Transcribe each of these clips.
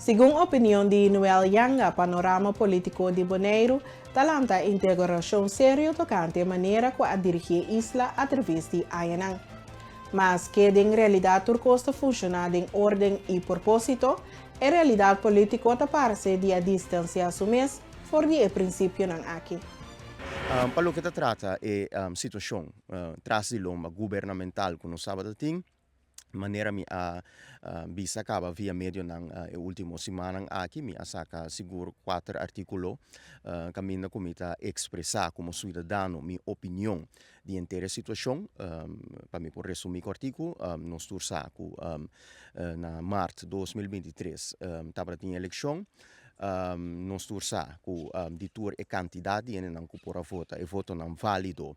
Segun opinion di Noel Janga, panorama polítiko di Boneiru ta lanta interogashon serio tokante manera ku a dirigí e isla atraves di añanan. Maske den realidat tur kos ta funshoná den órden i propósito, e realidat polítiko ta parse di a distansiá su mes for di e prinsipionan aki. Pa loke ta trata e situashon tras di lomba gubernamental ku nos tabata tin, manera mi a bisa kaba via medionan e último simannan aki, mi a saka sigur kuater artíkulo kaminda ku mi ta ekspresá komo suidadano mi opinion di henter e situashon. Pa mi por resumí kòrtiku, nos tur sa ku na mart 2023 tabata tin elekshon. Nos tur sa ku di tur e kantidat di hendenan ku por a vota, e votonan válido,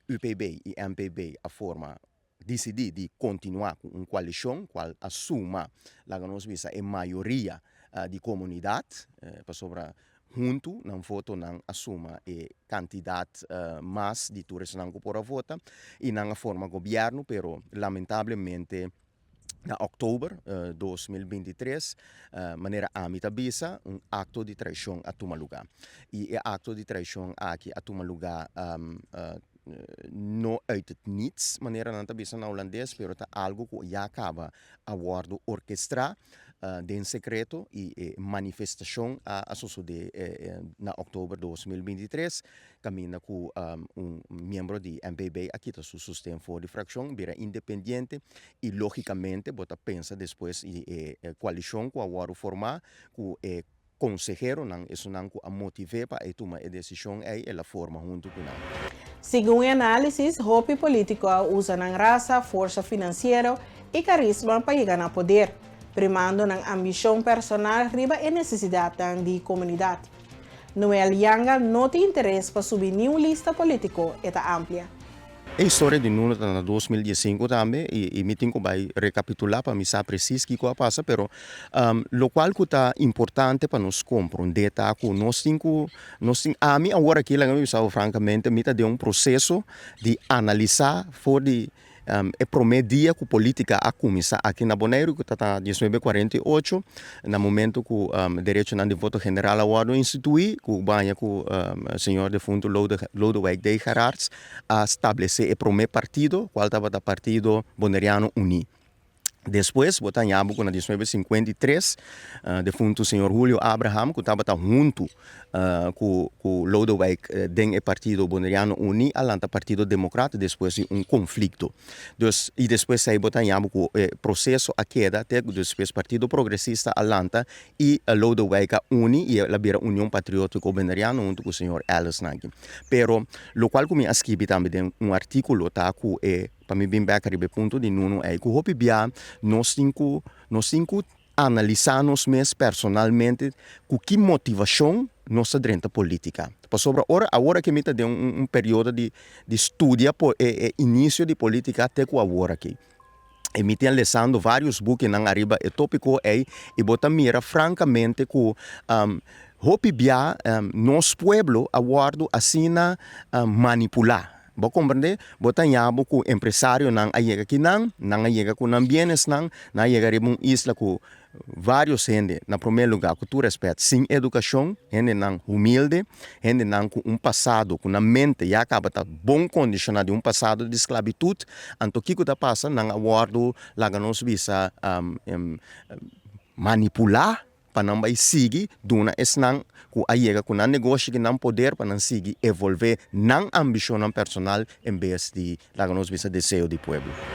UPB i MPB a forma disidí di kontinuá ku un koalishon kual a suma, laga nos bisa, e mayoria di komunidat, pasobra huntu nan votonan a suma e kantidat mas di tur esnan ku por a vota i nan a forma gobièrnu. Pero lamentablemente na òktober 2023, manera ami ta bisa, un akto di traishon a tuma lugá. I e akto di traishon aki a tuma lugá no uit het niets, manera nan ta bisa na hulandes, pero ta algu ku ya kaba a wòrdu orkestrá den sekreto i e manifestashon a sosodé na òktober 2023, kaminda ku un miembro di MPB a kita su sosten for di frakshon, bira independiente i lógikamente bo ta pensa despues di e koalishon ku a wòrdu formá ku e konseheronan, esunnan ku a motiv'é pa e tuma e desishon ei, el a forma huntu ku nan. Segun e análisis, hopi polítiko a usa nan rasa, forsa finansiero i karisma pa yega na poder, primando nan ambishon personal riba e nesesidatnan di komunidat. Noel Janga no tin interes pa subi niun lista polítiko, e ta amplia. E historia di Nuno ta na 2015 tambe i mi tin ku bai rekapitulá pa mi sa presis kiko a pasa, pero lokual ku ta importante pa nos komprondé ta ku nos tin ku nos tin ami awor aki, laga mi bisa bo frankamente, mi ta den un proseso di analisá for di e promé dia ku polítika a kuminsá aki na Boneiru, ku ta ta 1948, na momento ku derechonan di voto general a wòrdu instituí, ku baña ku señor defuntu Lodewijk D. Gerards a stablesé e promé partido, kual tabata Partido Boneriano Uní. Despues bo ta haña bo ku na 1953 defuntu señor Julio Abraham, ku tabata huntu ku Lodewijk den e Partido Boneriano Uní, a lanta Partido Democrat despues di un konflikto. Dus i despues ei bo ta haña bo ku e proseso a keda te ku despues Partido Progresista a lanta i Lodewijk a uni i el a bira Union Patriótiko Boneriano huntu ku señor Ellis Nanki. Pero lokual ku mi a skibi tambe den un artíkulo ta ku e Pa mi bin bek riba e punto di Nuno ei ku hopi bia nos tin ku analisá nos mes personalmente ku ki motivashon nos ta drenta polítika. Pasobra ora awor aki mi ta den un periodo di studia e inisio di polítika te ku awor aki. I mi tin lesando varios bukinan ariba e tópiko ei i bo ta mira frankamente ku hopi bia nos pueblo a wòrdu asina manipulá. Bo komprendé? Bo ta haña bo ku empresarionan a yega akinan, nan a yega ku nan bienesnan, nan a yega riba un isla ku vários hende, na promé lugá, ku tur rèspèt, sin edukashon, hendenan humilde, hendenan ku un pasado, ku nan mente ya kaba ta bon kondishoná di un pasado di sklabitut. Anto kiko ta pasa? Nan a wòrdu, laga nos bisa, manipulá pa nan bai sigui duna esnan ku a yega ku nan negoshi ki nan poder pa nan sigui evolvé nan ambishonnan personal en bes di, laga nos bisa, deseo di pueblo.